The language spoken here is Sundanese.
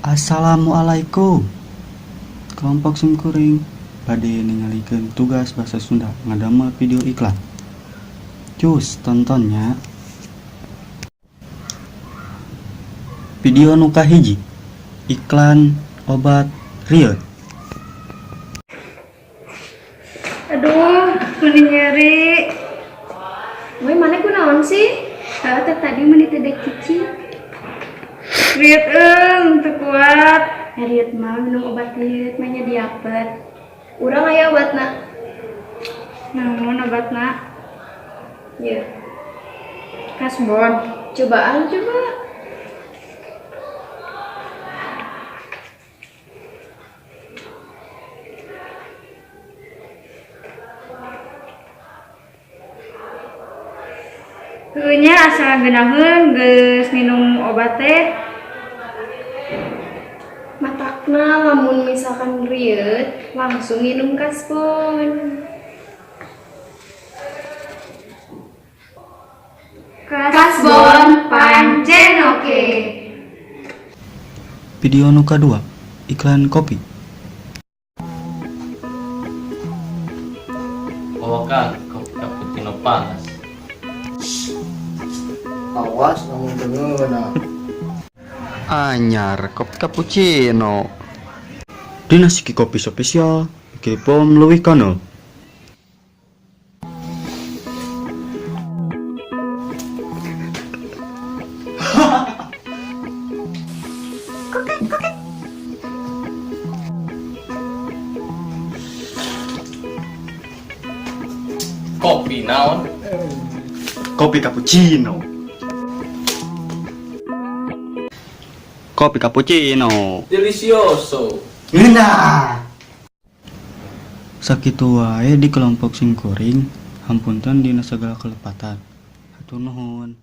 Assalamualaikum. Kelompok simkuring bade ningalikeun tugas basa Sunda ngadamel video iklan. Cus tonton nya. Video nu kahiji, iklan obat rieut. Aduh, meni nyeri. Woi, mana kunaon sih? Tahu teh tadi meni teu dek cicing. Rieut eung, teu kuat. Rieut mah minum obat rieut mah nya diapet. Urang aya obatna. Naon obatna? Ya, Kasbon. Cobaan coba. Heueuh nya asa ngeunaheun geus minum obat teh. Matakna lamun misalkan rieut langsung minum Kasbon. Kasbon pancen oke. Video nu kadua, iklan kopi. Bawakan kopi cappuccino panas. Awas lamun teu ngeunah. Anyar kopi cappuccino. Dina siki kopi spesial, bikin pom leuwih kanal. Kopi naon? Kopi cappuccino. Kopi cappuccino. Delicioso. Ngeunah. Sakitu wae di kelompok simkuring, hapunten dina sagala kalepatan. Hatur nuhun.